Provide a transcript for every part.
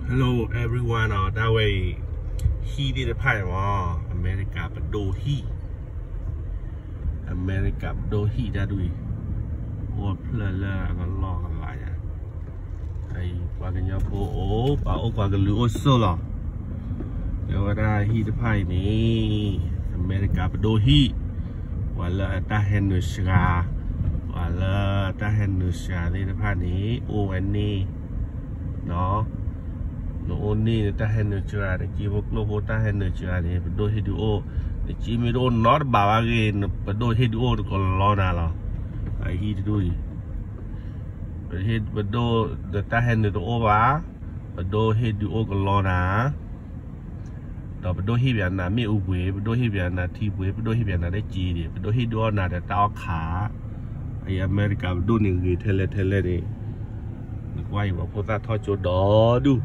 Hello everyone နီၤ, တၢ်ဝဲအံၤ ဟံၣ်သ့ၣ်တဖၣ်အံၤမ့ၢ် အမဲရကၤပဒိၣ်ဟံၣ်, အမဲရကၤပဒိၣ်ဟံၣ်တၢ်ဒ်အံၤ အိၣ်ဖျၢၣ်လၢအကလီၢ်ကလးယၤ, အံၤပှၤကညီဖိအိၣ် ပှၤအိၣ်ပှၤကလုာ်အိၣ်ဆိးလီၤ. တဲဝဲဒၣ်ဟံၣ်တဖၣ်အံၤန့ၣ် အမဲရကၤပဒိၣ်ဟံၣ်, ပှၤလၢအတၢ်ဟဲနုာ်စှၤ, ပှၤလၢတၢ်ဟဲနုာ်စှၤသ့ၣ်တဖၣ်န့ၣ် အိၣ်ဝဲန့ၣ် နအိၣ်န့ၣ် နတၢ်ဟဲနုာ်စှၤ နက့ဖိကျိၣ်ဖိတၢ်ဟဲနုာ်စှၤန့ၣ် ပဒိၣ်ဟ့ၣ်ဒုးအိၣ်, နက့မ့ၢ်တအိၣ်နီတဘ့ၣ်ဘၣ်ဂ့ၤ ပဒိၣ်ဟ့ၣ်ဒုးအိၣ်တကလီနၤလီၤ. အဟံၣ်တဒူၣ်အံၤ ပဒိၣ် နတၢ်ဟဲနုာ်တအိၣ်ဘၣ်, ပဒိၣ်ဟ့ၣ်ဒုးအိၣ်ကလီနၤ ဒီးပဒိၣ်ဟ့ၣ်ပှၤနၤမ့ၣ်အူပှ့ၤ, ပဒိၣ်ဟ့ၣ်ပှၤနၤထံပှ့ၤ, ပဒိၣ်ဟ့ၣ်ပှၤနၤလၢက့ဒံး, ပဒိၣ်ဟ့ၣ်ဒုးအိၣ်နၤဒီးတၢ်အီၣ်ခး, အံၤအမဲရကၤပဒိၣ်န့ၣ်ဂ့ၤထဲလဲၣ်ထဲလဲၣ်န့ၣ်, နကွၢ်အံၤပှၤဖိသၣ်ထီၣ်ကၠိဒီဒူၣ်,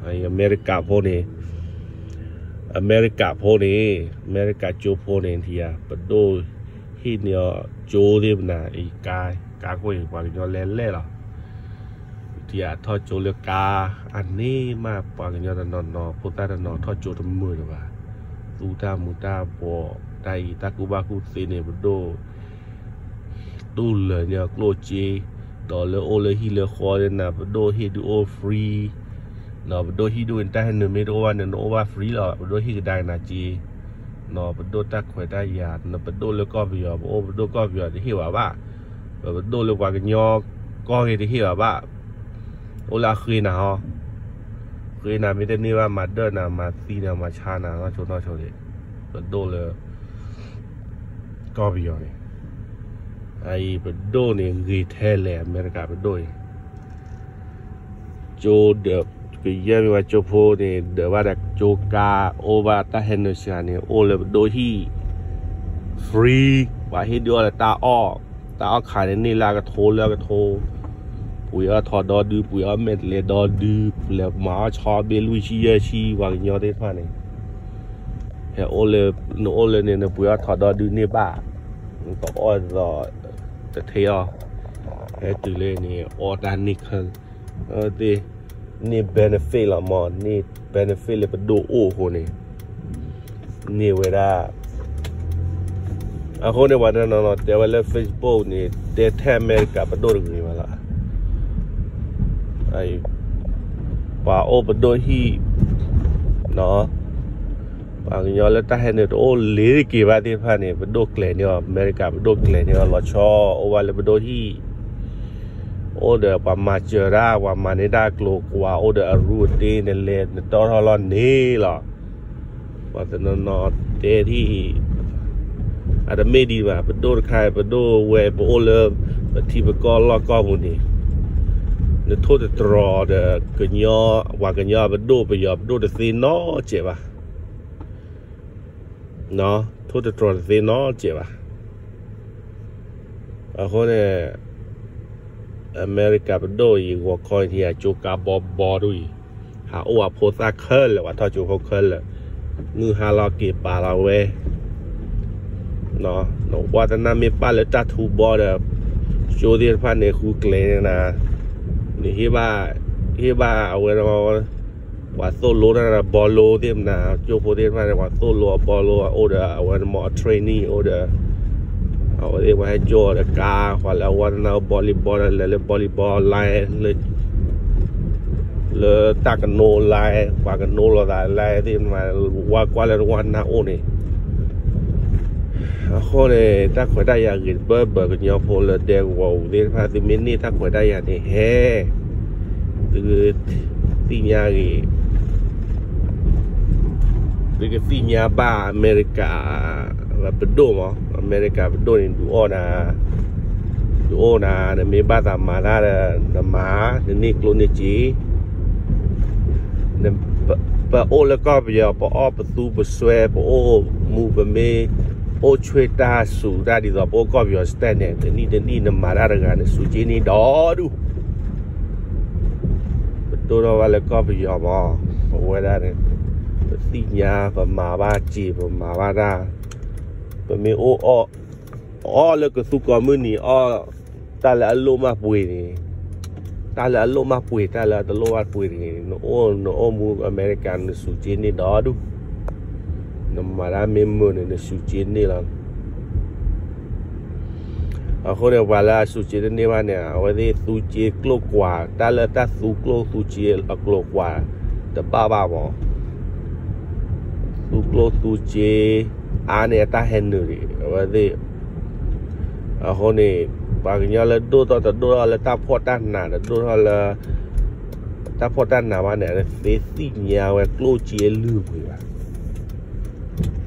အံၤအမဲရကၤဖိန့ၣ်, အမဲရကၤဖိန့ၣ်, အမဲရကၤကၠိဖိန့ၣ် ထံဧါ, ပဒိၣ်ဟ့ၣ်န့ၢ်အီၤကၠိသ့ၣ်မနၤ, အံၤကါ, ကါခိၣ်အံၤ ပှၤကညီလဲၤလဲၣ်လီၤ. ထံဧါ ထီၣ်ကၠိလၢကါ, အန့ၣ်မးပှၤကညီတနီၤနီၤ ဖိသၣ်တနီၤထီၣ်ကၠိတမုာ်လၢၤဘၣ်, သူတၢ်မူၤတၢ်ဘှီး, တၢ်အံၤတၢ်ကူၣ်ဘၣ်ကူၣ်သ့န့ၣ် ပဒိၣ် တူၢ်လၢာ်န့ၢ်အီၤကျိၣ်စ့, ဒီးလၢအိၣ်လၢဟံၣ်လၢဃီသ့ၣ်နၤ ပဒိၣ်ဟ့ၣ်ဒုးအိၣ် free, ဒီးပဒိၣ်ဟံၣ်ဒုးန့ၣ် တၢ်ဟဲနုာ်မ့ၢ်တအိၣ်ဘၣ်န့ၣ် နအိၣ်ဘၣ် free လီၤ, ပဒိၣ်ဟ့ၣ်ကဒါက့ၤနၤစ့, နီၤ ပဒိၣ်တၢ်ခွဲးတၢ်ယာ်, နပဒိၣ်လၢကီၢ်ပယီၤ ပအိၣ်ပဒိၣ်ကီၢ်ပယီၤတဟ့ၣ်ဘၣ်ဘၣ်, ပပဒိၣ်လၢပှၤကညီကီၢ်ဂ့ၤတဟ့ၣ်ဘၣ်ဘၣ်, အိၣ်လၢအဃ့နၤဟီ, ဃ့နၤမ့ၢ်တန့ၢ်ဘၣ် မၤဒၢၣ်နၤ မၤသံနၤ မၤဆါနၤ နီၢ်ဆိနီၢ်ဆိန့ၣ်, ပဒိၣ်လၢ ကီၢ်ပယီၤန့ၣ်, အအံၤပဒိၣ်န့ၣ်ဂ့ၤထဲလဲၣ် အမဲရကၤပဒိၣ်အံၤ, ကၠိဒီး ကယဲၢ်မ့ၢ်ဝဲကၠိဖိန့ၣ် ဒၢးဘၣ်ဒီးကၠိကါ, အိၣ်ဘၣ်တၢ်ဟဲနုာ်စှၤန့ၣ် အိၣ်လၢပဒိၣ်ဟံၣ် free, ပှၤဟ့ၣ်ဒုးအီၤလၢတၢ်အီၣ်, တၢ်အီၣ်ခးန့ၣ် န့ၢ်လၢအကထိလၢအကထိ, ပှ့ၤအီၣ်ထီၣ်ဒီဒု, ပှ့ၤအီၣ်မဲာ်တလဲဒီဒု, လဲၤမၤအီၣ်ဆီဘ့ၣ်လွံၢ်ဆံယဲၢ်ဆံ, ပှၤကညီသ့ၣ်တဖၣ်န့ၣ် ဟဲအိၣ်လၢ နအိၣ်လၢန့ၣ် နပှ့ၤအီၣ်ထီၣ်ဒီဒုန့ၢ်ဘၣ်, နတအီၣ်ဒီး တထ့အီၣ်, ဟဲတုၤလၢန့ၣ် အီၣ်တၢ်န့ၢ်ခဲ, န့ၢ် benefit လီၤမး, န့ၢ် benefit လၢပဒိၣ်အိၣ်အဃိန့ၣ်, န့ၢ်ဝဲဒၣ် အဃိန့ၣ် ပှၤတနီၤနီၤတဲဝဲလၢ Facebook န့ၣ် တဲထဲအမဲရကၤပဒိၣ်တဂ့ၤဘၣ်လီၤ. ပှၤအိၣ်ပဒိၣ်ဟံၣ်, ပှၤကညီလၢတၢ်ဟဲနုာ်တအိၣ်လ့ၤတက့ၤဘၣ်သ့ၣ်တဖၣ်န့ၣ် ပဒိၣ်ကျဲၤန့ၢ်အီၤ, အမဲရကၤပဒိၣ်ကျဲၤန့ၢ်အီၤလီၤဆီ, အိၣ်ဘၣ်လၢပဒိၣ်ဟံၣ်, အိၣ်ဒီးပှၤမၤစၢၤတၢ်, ပှၤမၤန့ၢ်တၢ်ကျိၤကွာ်, အိၣ်ဒီးအရူအတ့, နလဲၤနတီထီၣ်လီၤန့ၣ်လီၤ. ပှၤတနီၤနီၤတဲထံၣ် အတမ့ၢ်ဒံးဘၣ်, ပဒိၣ်တခါ ပဒိၣ်ဝဲ ပအိၣ်လၢ ပထံပကီၢ်လီၢ်ကီၢ်ပူၤန့ၣ်, နထိၣ်သတြီၤဒီး ကညီ, ပှၤကညီပဒိၣ် ပယီၤပဒိၣ်တသ့နီတစဲးဘၣ်, ထိၣ်သတြီၤတသ့နီတစဲးဘၣ်. အဃိန့ၣ် အမဲရကၤပဒိၣ်အံၤ ဂီၤခီအံၤ ထံၣ်အကၠိကါဘီဘီဒ်အံၤ, ဟးအိၣ်အဖိသၣ်ခဲလၢာ်, ပှၤထီၣ်ကၠိဖိခဲလၢာ်, ငုာ်ဟါလီၤက့ၤပာ်လီၤဝဲ, နဝါသနာမ့ၢ်ပာ်လၢတၢ်ထူဘီဒီး ကၠိသ့ၣ်တဖၣ်န့ၣ် ဃုကျဲၤန့ၣ်နၤ, နဟ့ၣ်ဘၣ်, ဟ့ၣ်ဘၣ်အဝဲ ပှၤသိၣ်လိတၢ်ဒီးဘီလိသ့ၣ်မနၤ, ကၠိဖိသ့ၣ်တဖၣ်န့ၣ် ပှၤသိၣ်လိအဘီလိ အိၣ်ဒီးအဝဲန့ၣ်မ့ၢ်အ training အိၣ်ဒီး အဝဲသ့ၣ်ပှၤဟဲကၠိအီၤဒီးကါ, ပှၤလၢအဝါသနာ volleyball ဒီးလဲၤလၢ volleyball line လၢ လၢတၢ်ကနိ line, ပှၤကနိလိာ်သး line သ့ၣ်မနၤ, ဝါကွၢ်လၢတဝါနၢ်အိၣ်န့ၣ်, အဃိန့ၣ် တၢ်ခွဲးတၢ်ယာ်ဂ့ၤတဘၢဘၢကညီဖိလၢဒဲကဝီၤပူၤသ့ၣ်တဖၣ် သုမ့ၢ်န့ၢ်တၢ်ခွဲးတၢ်ယာ်န့ၣ်ဟဲ, သုကသ့ၣ်ညါဂ့ၤ, သုကသ့ၣ်ညါဘၣ်အမဲရကၤပဒိၣ်မး, အမဲရကၤပဒိၣ်န့ၣ် ဒုးအီၣ်နၤ, ဒုးအီၣ်နၤ, နမ့ၢ်ဘၣ်သးမၤတၢ်ဒီး နမၤ, နန့ၢ်ကျိၣ်န့ၢ်စ့ ပအိၣ်လၢကီၢ်ပယီၤ ပအီၣ်ပသူပစွဲ ပအိၣ်မူ ပမ့ၢ်အိၣ်ဆှ့ၣ်တၢ်စူၤတၢ်ဒ်သိး ပအိၣ်ကီၢ်ပယီၤ style န့ၣ် တနံၣ်တနံၣ် နမၤတၢ်တဂၤန့ၣ် စူၤက့န့ၢ်ဒီဒူၣ်, ပဒိၣ်ထီၣ်ဘၣ်လၢကီၢ်ပယီၤမး, ပဝဲဒၣ်န့ၣ် ပသ့ၣ်ညါ ပမၤဘၣ်စ့ၤ ပမၤဘၣ်တၢ်, ပမ့ၢ်အိၣ်အီၣ် အီၣ်လၢကသူကိးမုၢ်နံၤ အီၣ်တၢ်လၢအလိၣ်မးပှ့ၤန့ၣ်, တၢ်လၢအလိၣ်မးပှ့ၤ တၢ်လၢအတလိၣ်ဘၣ်ပှ့ၤတဂ့ၤ, နအိၣ် နအိၣ်မူအမဲရကၤ နစူးက့န့ၢ်ဒီဒူၣ်, နမၤတၢ်မ့ၢ်မုာ်န့ၣ် နစူးက့န့ၢ်လီၤ. အဃိန့ၣ် ပှၤလၢအစူးက့တန့ၢ်ဘၣ်န့ၣ် အဝဲသ့ၣ်သူက့ကျိၣ်ကွာ် တၢ်လၢတၢ်သူကျိၣ်သူက့အကျိၤကွာ် တဘၣ်ဘၣ်မး, သူကျိၣ်သူက့ အါန့ၢ်အတၢ်ဟဲနုာ်ဒံး အဝဲသ့ၣ် အဃိန့ၣ် ပှၤကညီလၢဒိၣ်ထီၣ် တဒိၣ်ထီၣ်လၢတၢ်ဖှီၣ်တၢ်နး တဒိၣ်ထီၣ်လၢ တၢ်ဖှီၣ်တၢ်နးဘၣ်န့ၣ် အဝဲသ့ၣ်သ့ၣ်ညါဝဲကျိၣ်စ့အလုၢ်အပှ့ၤဘၣ်.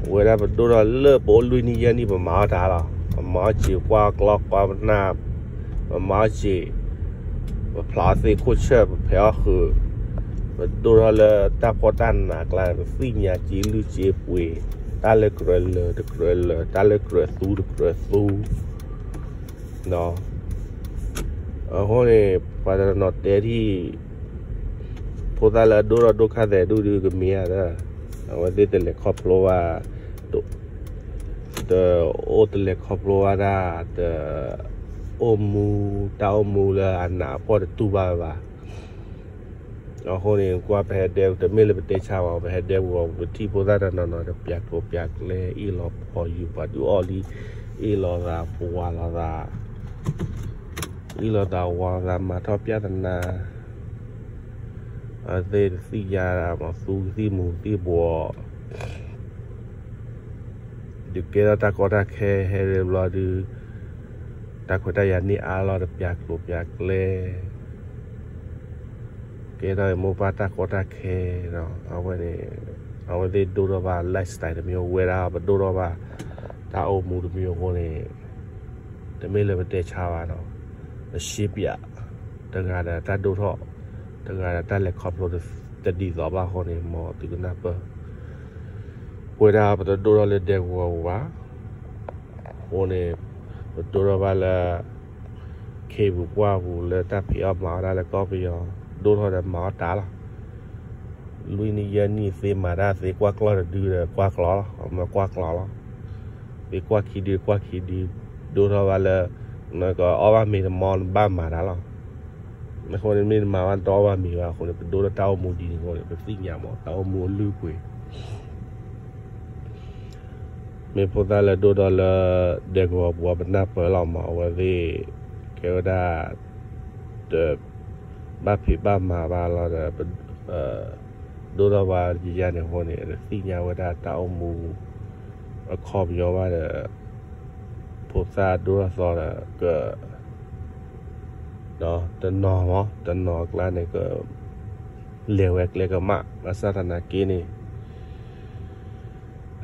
အဝဲဒၣ်ပဒိၣ်ထီၣ်လၢပအိၣ်လွံၢ်နံၣ်ယဲၢ်နံၣ် ပမၤအီၣ်တၢ်လီၤ. ပမၤအီၣ်စ့ၢ် ပကွၢ်အကျီကွၢ်ပနၢ်, ပမၤအီၣ်စ့ၢ် ပဖျါအီၣ်သ့ၣ်ခိၣ်ဆၢၣ် ပဖဲးအီၣ်ဃုာ်, ပဒိၣ်ထီၣ်လၢတၢ်ဖှီၣ်တၢ်နးကျါ ပသ့ၣ်ညါစ့လုၢ်စ့ပှ့ၤ, တၢ်လၢကြၢးလၢာ်တကြၢးလၢာ်, တၢ်လၢကြၢးသူတကြၢးသူ အဃိန့ၣ် ပှၤတနီၤတဲထံၣ် ဖိသၣ်လၢအဒိၣ်ထီၣ်ဒိၣ်ခါသဲးဒူၣ်ဒုးကမ့ၢ်ဧါဒီး အဝဲသ့ၣ်တလဲၤခီဖျိဘၣ်, တအိၣ်တလဲၤခီဖျိဘၣ်တၢ်, တအိၣ်မူ, တၢ်အိၣ်မူလၢအနးအဖှီၣ်တတူၢ်ဘၣ်ဝဲဘၣ်. အဃိန့ၣ် ကွၢ်ပဟဲဒဲ တမ့ၢ်လၢပတဲဆါဘၣ်, ပဟဲဒဲပူၤ ပထံၣ်ဖိသၣ်တနီၤနီၤ တပျးကျိၤပျးကျဲ အ့ၣ်လိာ်ဖီယူၤ ပှၤဒုးအီၣ်လံ, အ့ၣ်လိာ်သး ပှၤလိာ်သး အ့ၣ်လိာ်သးဝၤလိာ်သး မၤထီၣ်ပြဿနာ, အဝဲသ့ၣ်တသ့ၣ်ညါဒၣ် မၤသူကသံၣ်မူၤကသံၣ်ဘှီး, ဒုးကဲထီၣ်တၢ်ကီတၢ်ခဲဟဲလၢဘျီဒုး, တၢ်ခွဲးတၢ်ယာ်န့ၢ်အါလီၤ တပျးကျိၤပျးကျဲ ကဲထီၣ်မိၢ်ပၢ်တၢ်ကီတၢ်ခဲဒီး အဝဲန့ၣ်, အဝဲသ့ၣ်ဒိၣ်ထီၣ်ဘၣ် lifestyle တမံၤ ဝဲဒၣ်ပဒိၣ်ထီၣ်ဘၣ် တၢ်အိၣ်မူတမံၤအဃိန့ၣ်, တမ့ၢ်လၢပတဲဆါဘၣ်ဒီး, ပရှဲပၠး, တဂၤဒီးတၢ်ဒိၣ်ထီၣ်, တဂၤဒီးတၢ်လဲၤခီဖျိတဒ်သိးဘၣ်အဃိန့ၣ် မ်သုကနၢ်ပၢၢ်, ပဝဲဒၣ်ပတဒိၣ်ထီၣ်လၢဒဲကဝီၤပူၤဘၣ် အဃိန့ၣ်, ပဒိၣ်ထီၣ်ဘၣ်လၢ ခ့ပူၤပှၢ်ပူၤလၢတၢ်ဖံးအီၣ်မၤအီၣ်တၢ်လၢကီၢ်ပယီၤ, ဒိၣ်ထီၣ်ဒီးမၤအီၣ်တၢ်လီၤ. လွံၢ်နံၣ်ယဲၢ်နံၣ် သ့မၤတၢ် သ့ကွၢ်ကျီၢ်တဒုဒီးကွၢ်ကျီၢ်လီၤ, မ့ၢ်ကွၢ်ကျီၢ်လီၤ. သ့ကွၢ်ခံဒုကွၢ်ခံဒု, ဒိၣ်ထီၣ်ဘၣ်လၢ နကအီၣ်ဘၣ်မ့ၤတမီ နဘၣ်မၤတၢ်လီၤ. အဃိန့ၣ်မ့ၢ်နမၤဘၣ် နတအီၣ်ဘၣ်မ့ၤဘၣ်အဃိန့ၣ် ပဒိၣ်ထီၣ်တၢ်အိၣ်မူဒ်န့ၣ်အဃိန့ၣ် ပသ့ၣ်ညါမး တၢ်အိၣ်မူအလုၢ်အပှ့ၤ မ့ၢ်ဖိသၣ်လၢဒိၣ်ထီၣ်လၢ ဒဲကဝီၤပူၤ ပနၢ်ပၢၢ်လီၤမး အဝဲသ့ၣ် ကဲဝဲဒၣ် တဘၣ်ဖံးဘၣ်မၤဘၣ်လီၤဒီး ဒိၣ်ထီၣ်ဘၣ်ယဲန့ၣ်အဃိန့ၣ် သ့ၣ်ညါဝဲဒၣ်တၢ်အိၣ်မူ အခီပညီဘၣ်ဒီး ဖိသၣ်ဒိၣ်ထီၣ်သီဒီး က တနီၤမး တနီၤအကျါန့ၣ် ကလဲၤဝဲကျဲကမၣ် ဘၣ်ဆၣ်သနာ်က့န့ၣ်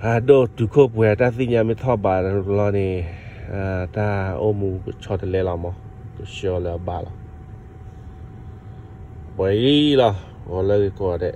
ဟးဒိၣ်တုၤခိၣ်ပှဲၤတၢ်သ့ၣ်ညါမ့ၢ်ထီၣ်ဘးတဘျီန့ၣ် တၢ်အိၣ်မူကဆီတလဲလီၤမး ကဆှၢလၢအဘၣ်လီၤ ပှဲၤအံၤလီၤ ဂီၤလၢဂ့ၤကိးဂၤဒဲး